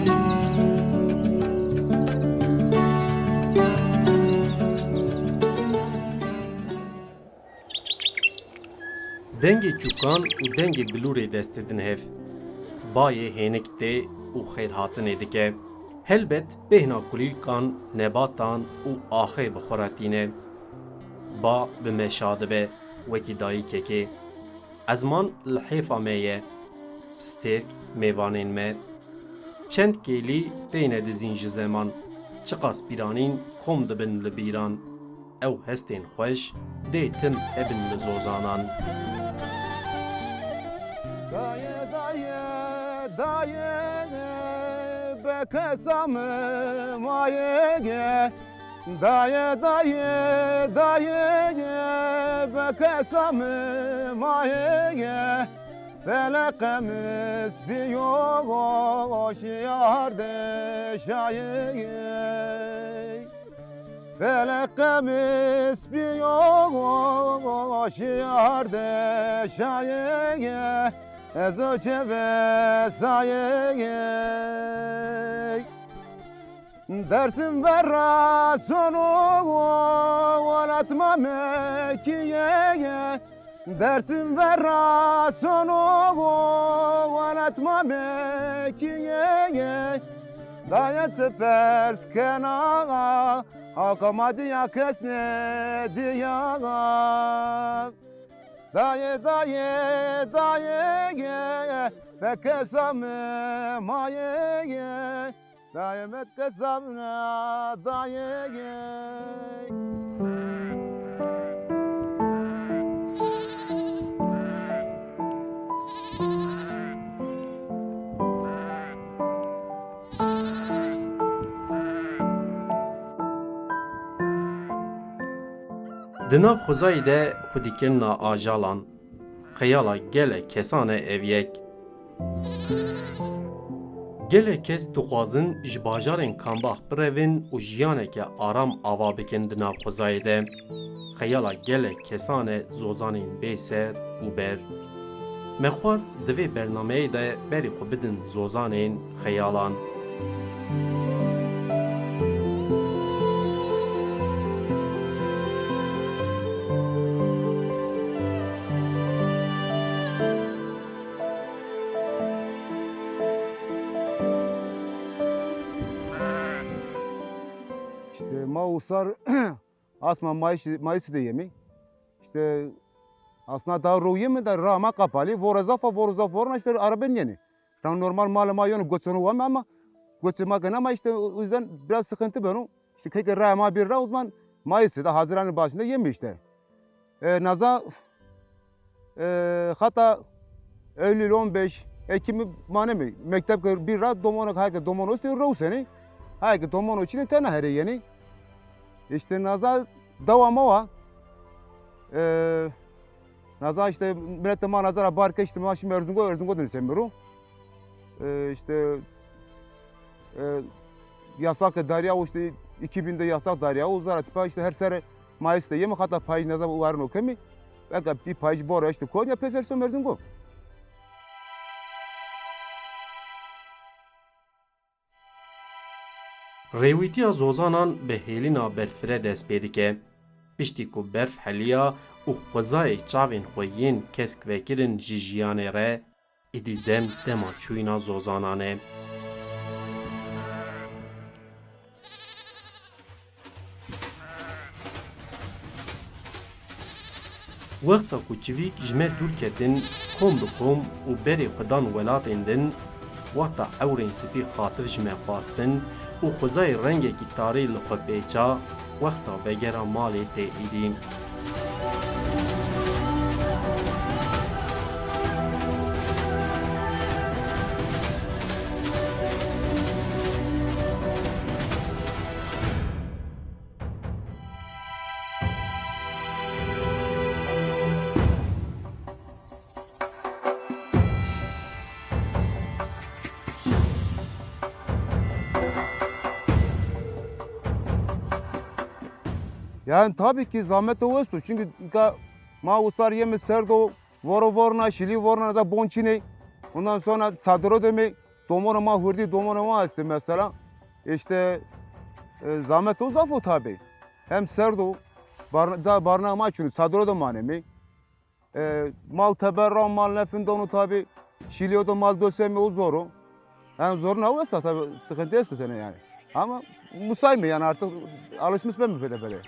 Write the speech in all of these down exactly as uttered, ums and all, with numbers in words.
Dengê çûkan û dengê bilûrê dest didin hev. Bayê hênik tê û xêrhatinê dike. Helbet bêhna kulîlkan, nebatan û axê bi xwe re tîne. Ba bi me şa dibe, wekî dayikekê. Ezman lihêfa me ye. Stêrk mêvanên me. Çend kêlî têne dizîn ji zeman. Çiqas pîranîn kom dibin li bîran. Ew hestên xweş dê tim hebin li zozanan. Dayê, dayê, dayê, be kesa min mayê ye. Dayê, dayê, dayê, be kesa min mayê ye. Feleqe min spî yo, şiyar de şayê ye. Feleqe min spî yo, şiyar de şayê ye, ez o çeve sayê ye. Dersim vera sono, welat ma Mekiye ye. Dersim vera sono, welat ma Mekiye ye. Dayê çi pers kena, haka ma diya kes nediya. Dayê, dayê, dayê ye, be kesa min mayê ye. Dayê, be kesa min dayê ye. Di nav xwezayê de xwedîkirina ajalan, xeyala gelek kesan e ev yek. Gelek kes dixwazin ji bajarên Kambax birevin û jiyaneke aram ava bikin di nav xwezayê de. Xeyala gelek kesan e zozanên bê ser û ber. Me xwest di vê bernameyê de berê xwe bidin zozanên xeyalan. İşte ma usar asma mayıs, mayıs de yemi. İşte aslında daha ro yemi de rama kapalı. Vora zafa, vora zafa, vora işte araba yeni. Tam normal mal ma yonu göçünü var ama göçü ma gene ama işte o yüzden biraz sıkıntı ben o. İşte keke raya ma bir ra o zaman mayıs de Haziran'ın başında yemi işte. E, naza, e, hatta Eylül on beş, Ekim mane mi? Mektep ke bir ra domono, hayke domono işte ro seni. Hayke domono için tena here yeni. İşte naza devam o. E, naza işte millet ma nazara bar ke işte ma şimdi Erzingo, Erzingo dönüş emiru. E, işte, e, yasak darya işte iki binde yasak darya o zara tipa işte her sene Mayıs de yeme hatta payız naza uarno kemi. Belki bir payız bora işte Konya peser so Erzingo. Rêwîtiya zozanan bi hêlîna berfire dest pê dike. Piştî ku berf heliya û xwezayê çavên xwe yên kesk vekirin ji jiyanê re, êdî dem dema çûyîna zozanan e. Wexta ku çivîk ji me dûr ketin, kom bi kom û berê xwe dan welatên din, wexta ewrên spî xatif ji me xwestin û xwezayê rengekî tarî li xwe pêça, wexta vegera malê tê êdî. Yani tabii ki zahmet o esto. Çünkü ka ma usar yemi serdo, voro vorna, şili vorna, za bonçine. Ondan sonra sadro deme. Domonê ma hurdî, domonê ma estê mesela. Îşte, e, zamet o zaf o tabi. Hem serd o, bar-, ca barna ma çûnî, çadiro de manê mi. E, mal teber ra, mal nefin donu tabi. Şîliyo de mal dösemi o zor o. Yani zoruna o esta tabi, sıkıntı esto tene yani. Ama musayme yani artık alışmış ben mi pede pede.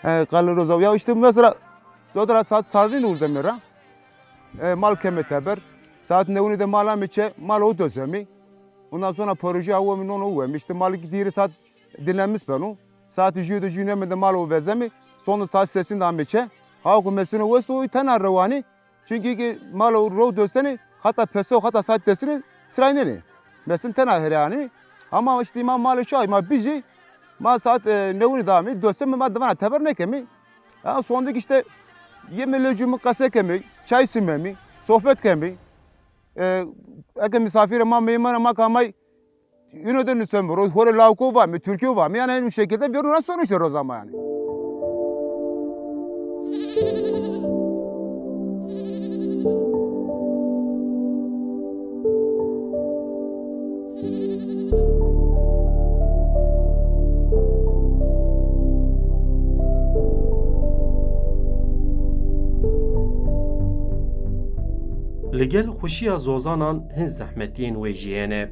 He, kalır o zaman. Ya işte mesela, zaten saat sarı ne urzemir ha? E, mal keme teber. Saat newinî de mala me çe, mal o dösemi. Ondan sonra proje avemi, non o vemi. İşte mal ki diri saat dinlenmiş beno. Saat jü de jü neme de mal o vezemi. Sonra saat sesin de ame çe. Ha ku mesino west o tena rewani. Çünkü ki mal o ro döseni, hatta peso, hatta saat desini trayneni. Mesin tena herani. Ama işte ma mal çay, ma biji. Ma saat, e, newinî dami, dösemi ma divana teber nekemi. Ha, sondik işte yeme lejû min qese kemî, çay simemî, sohbet kemî. E, eke misafirê ma, meymanê ma kamay, yine de nusem, ro-, hore lawko va mi, Türkiye va mi, yani en şekilde veruna sonuçta o zaman yani. Li gel xweşiya zozanan hin zehmetiyên wê jî hene.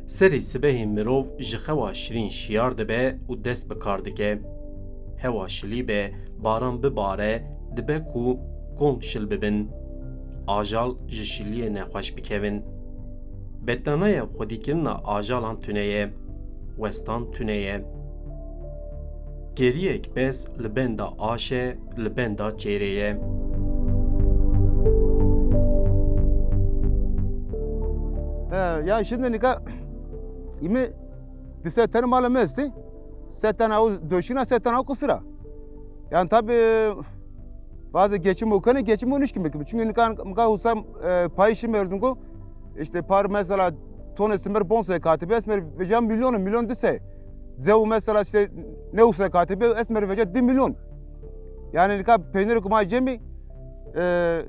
Serê sibehê mirov ji xewa şirîn şiyar dibe û dest bi kar dike. Hewa şilî be, baran bibare, dibe ku kon şil bibin. Ajal ji şiliyê nexweş bikevin. Betlanaya xwedîkirina ajalan tune ye. Westan tune ye. Keriyek bes li benda aş e, li benda çêrê ye. He, ya şimdi nika imi di se tane mala me estî. Se tane o döşüne, se tane o kısıra. Yani tabi bazı geçim o kene, geçim o nişkim. Çünkü nika, nika husam, e, payişim erzungo. İşte par mesela tone simer bonse katibe, esmer veja milyon, milyon dise. Cew mesela işte ne usa katibe, esmer veja di milyon. Yani nika peynir kuma cemi, e,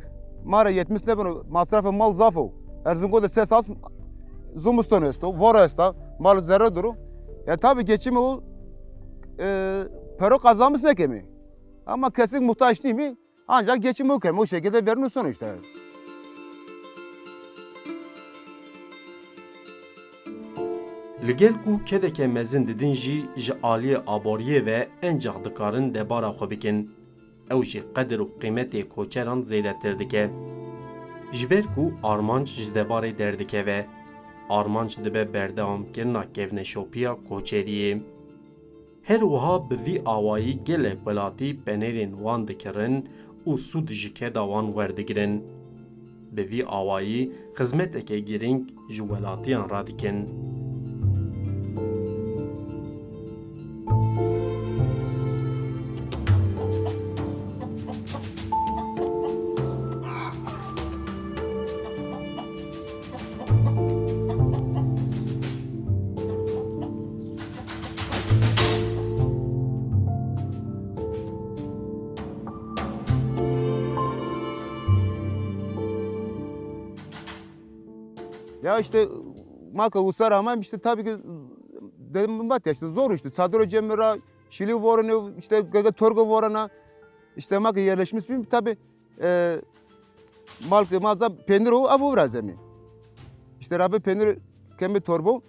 mara yetmiş ne bunu, masrafı mal zafo. Erzungo da ses as zumuston esto, voro esta, mal zerre duru. Ya tabi geçimi o, e, pero kazanmış ne kemi. Ama kesik muhtaç değil mi? Ancak geçim o kemi, o şekilde verin sonuçta. Li gel ku kedeke mezin didin jî ji aliyê aboriyê ve encax dikarin debara xwe bikin. Ew jî qedir û qîmetê koçeran zêdetir dike. Ji ber ku armanc ji debarê derdikeve, armanc dibe berdewamkirina kevneşopiya koçeriyê. Her wiha bi vî awayî gelek welatî penêrên wan dikirin û sûd ji keda wan werdigirin. Bi vî awayî xizmeteke girîng ji welatiyan radikin. Ya işte, ma ke usar ama işte tabii ki dedim, bak ya işte zor işte. Çadıra cemira, şili vorene, işte gege torgo vorana. İşte ma ke yerleşmiş bir tabii, e, mal ke ma za peynir o, abu biraz emin. İşte rabê peynir kemê torbo.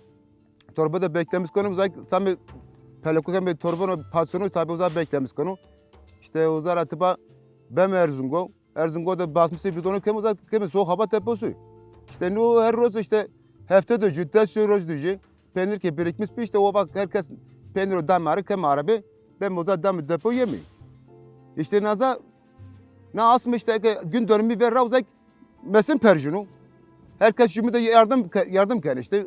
Torbo de beklemiş konu, uzak sami peleko kemê torbo no paçono tabi uzak beklemiş konu. İşte uzara tipa bem Erzungo. Erzungo de basmışı bidonu kem uzak kemê soğuk hava teposu. İşte no her roz işte hefte de jü, des jü roz de jü. Peynir ki birikmiş bir işte o bak herkes peynir o damarı kem arabe. Ben uzak dam depo yemi. İşte naza na asma işte ki gün dönümü ver uzak mesin perjunu. Herkes jümü de yardım yardım ken işte.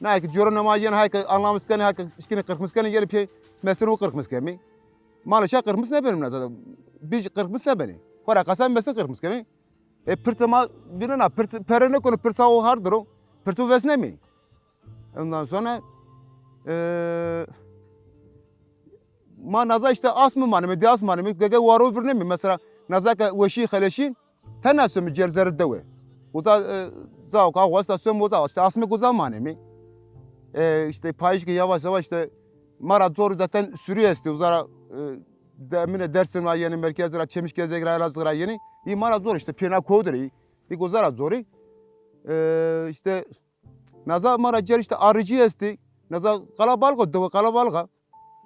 Ne ki coro nama yen hay ki anlamış ken hay ki işkini kırkmış ken yeri pey mesin o kırkmış kemi. Maalesef kırkmış ne benim ne zaten. Bir kırkmış ne beni. Kora kasan mesin kırkmış kemi. E pirsa ma bilena pirsa pere ne konu pirsa o hardır o. Pirsa o vesne mi? Ondan sonra e, ma naza işte asmı manemi, di asmanemi, gege waro vurnemi. Mesela naza ke weşi xeleşi, tena sömü cerzeri dewe. Uza e, za ka wasta sömü uza işte asmı guza manemi. E, işte payış ki yavaş yavaş işte mara zor zaten sürü esti. Uzara e, demine Dersim ra yeni merkez ra Çemiş Gezek ra Elazığ ra yeni. İ mara zor işte piyena kovdiri. İ guzara zori. E, işte naza mara cer işte arıcı esti. Naza kalabalga dewe kalabalga.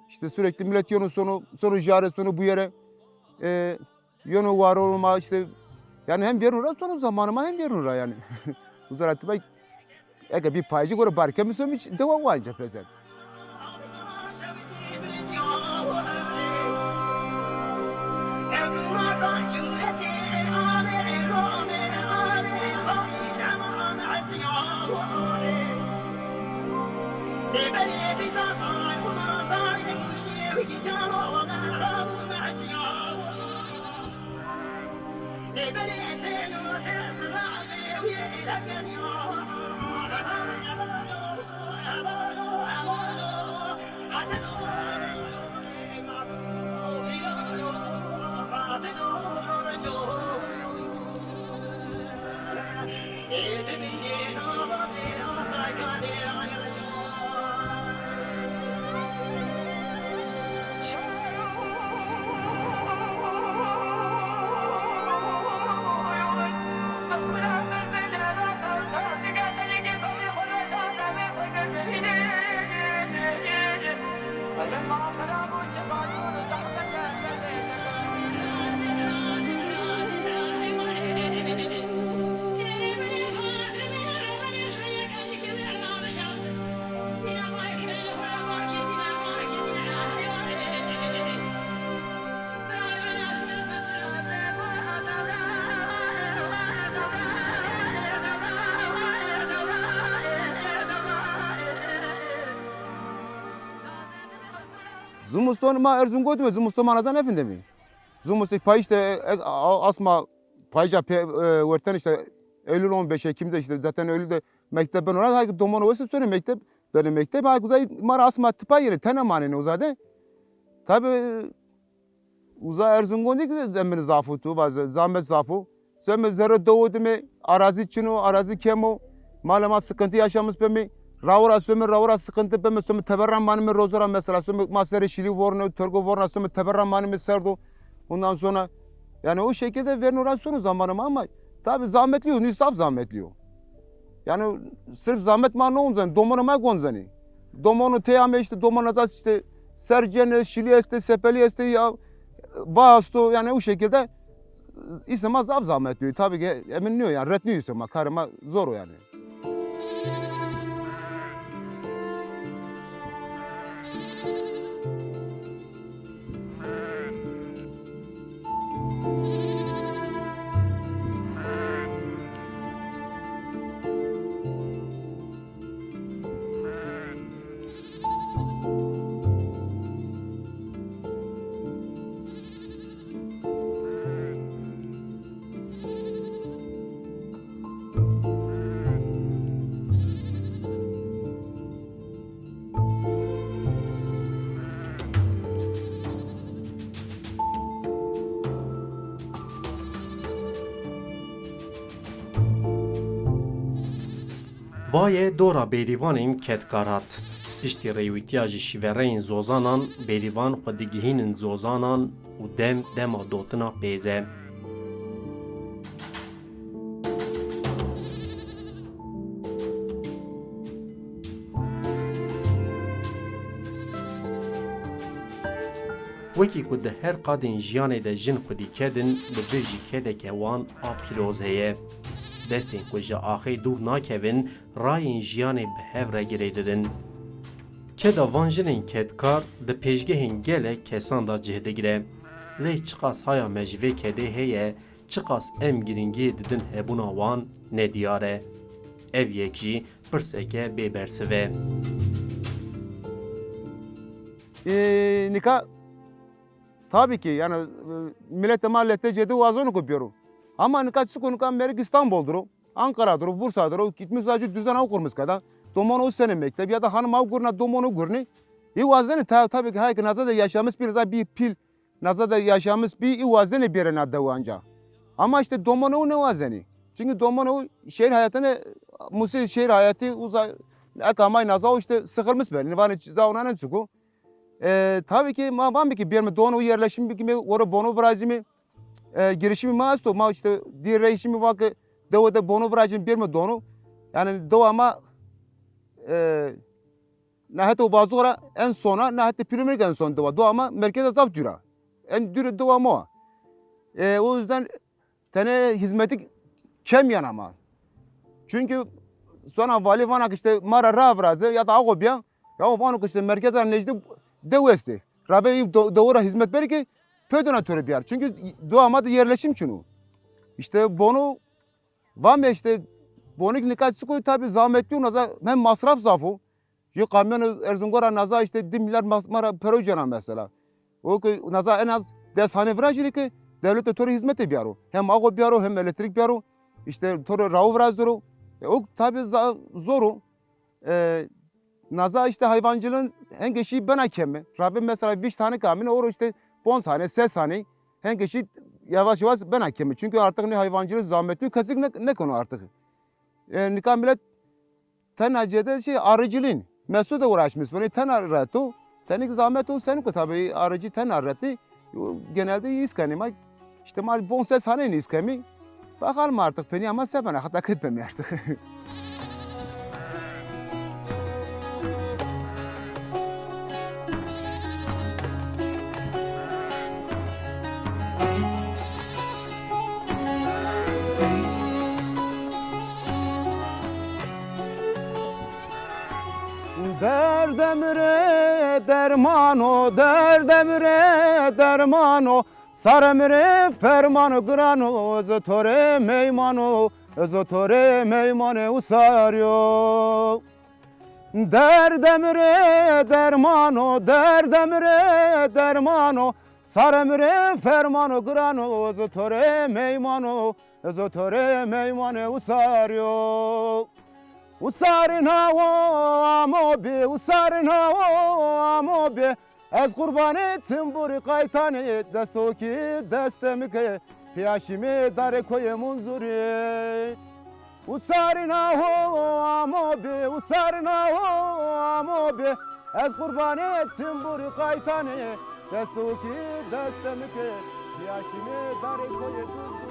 İşte sürekli millet yönü sonu, sonu jare sonu bu yere. E, yönü var olma işte. Yani hem verin ora sonu zamanıma hem verin ora yani. Uzara tiba eke bir paycı göre barke mi sömüç dewa vanca pezen. Zimiston ma Erzûngo dime, zimiston ma naza nefindemî. Zimiston payîş de, e, a-, asma payîşa pê, e, werten işte Eylül on beş Ekim'de işte zaten Eylül'de mektep ben ona, hay domon wese sonra mektep, ben mektep, hay kuzey mara asma tipa yeri tene manene uzade. Tabi uza Erzûngo ne ki zemin zafû tu, va ze-, zahmet zafû. Seme zerre doğu dime, arazi çino, arazi kemo. Malema sıkıntı yaşamış be mi? Rawura söme, rawura sıkıntı be mi? Söme teberra manime rozora mesela. Söme ma sere şili vorno, törgo vorna söme teberra manime serdo. Ondan sonra yani o şekilde verin orasyonu zamanım ama tabi zahmetli yok, zaf zahmetli yok. Yani sırf zahmet ma ne olacak? Domonu ma gonzani. Domonu teyame işte, domonu da işte sercene, şili este, sepeli este ya, va asto yani o şekilde İsema zaf zahmet diyor. Tabii ki emin diyor yani, ret diyor İsema. Karıma zor o yani. Vaye dora bêrîvanên kedkar hat. Piştî rêwîtiya ji şîvereyên zozanan, bêrîvan xwe digihînin zozanan û dem dema dotina pêz e. Wekî ku di her qadên jiyanê de jin xwedî kedin, li vir jî kedeke wan a pîroz heye. Destên ku ji axê dûr nakevin, rayên jiyanê bi hev re girê didin. Keda van jinên kedkar di pêşgehên gelek kesan de cih digire. Lê çiqas haya me ji vê kedê heye, çiqas em girîngiyê didin hebûna wan, nediyar e. Ev yek jî pirseke bê bersiv e. Ê, nika, tabii ki, yani, e, milletê ma lete cêdî wazon ku bêro. Ama nika çi ku nika merik İstanbul diro, Ankara diro, Bursa diro, gitmiş sadece düzen ew kurmuş kada. Domono sene mektep ya da hanım ew gurna domono gurni. Ê wazeni ta-, tabii ki, hay ki naza da yaşamış bir, bir pil, naza da yaşamış bir, ê wazeni bir na dewanca. Ama işte domono ne wazeni. Çünkü domono şehir hayatını, musi şehir hayatı uza, ekamay naza işte sıkılmış ben. Nivani za ona ne çuku. E, tabii ki ma van ki bir mi dono yerleşim bir mi, orada bono virajimi, e, girişimi ma esto, ma işte diye reişimi bak, dewe de bono virajim bir mi dono. Yani dewa ma, e, ne hete o bazora en sona, ne hete pürümürük en son dewa. Dewa ma merkeze zaf dura. En dure dewa ma. E, o yüzden tenê hizmetî kem yana ma. Çünkü sona valî vana işte mara ra viraze ya da ago biya, ya o vano işte merkeza necdi dew estê. Rave do-, dewora hizmet beri ki pödüna töre biyar. Çünkü dua ma da yerleşim çinu. İşte bonu vame işte bonik nika çiko tabi zahmetli naza hem masraf zafo. Ji kamyonê Erzungora naza işte di milyar mas-, mara pero cena mesela. O ki naza en az des hane virajî ki devlete to rê hizmetê biyaro. Hem ago biyaro, hem elektrik biyaro. İşte to rê rawo viraz doro. E, o tabi za-, zor o. E, naza işte hayvancılığın henge şey bena kemi. Rabe mesela vîst hane kamine oro işte ponc hane, ses hane. Henge şey yavaş yavaş bena kemi. Çünkü artık ne hayvancılık zahmetli kesik ne, ne konu artık. E, nika millet Tena cede şey arıcılığın. Mesut da uğraşmış. Bunu tena reto. Tenik zahmet o senin ku tabi arıcı tena reti. Genelde iskani ma işte ma bon ses hanen iskemi. Bakalım artık peni ama sebene hatta ketmemi artık. Derdemre dermano, derdemre dermano, saremre fermano girano, ez to rê meymano, ez to rê meymane usaryo. Derdemre dermano, derdemre dermano, saremre fermano girano, ez to rê meymano, ez to rê meymane usaryo. Usarina wo amo be, usarina wo amo be, ez qurbanê timburi qaytane, destokî deste mike, piyaşî me dare koyê munzurê. Usarina ho amo be, usarina ho amo be, ez qurbanê timburi qaytane, destokî deste mike, piyaşî me dare koyê munzurê.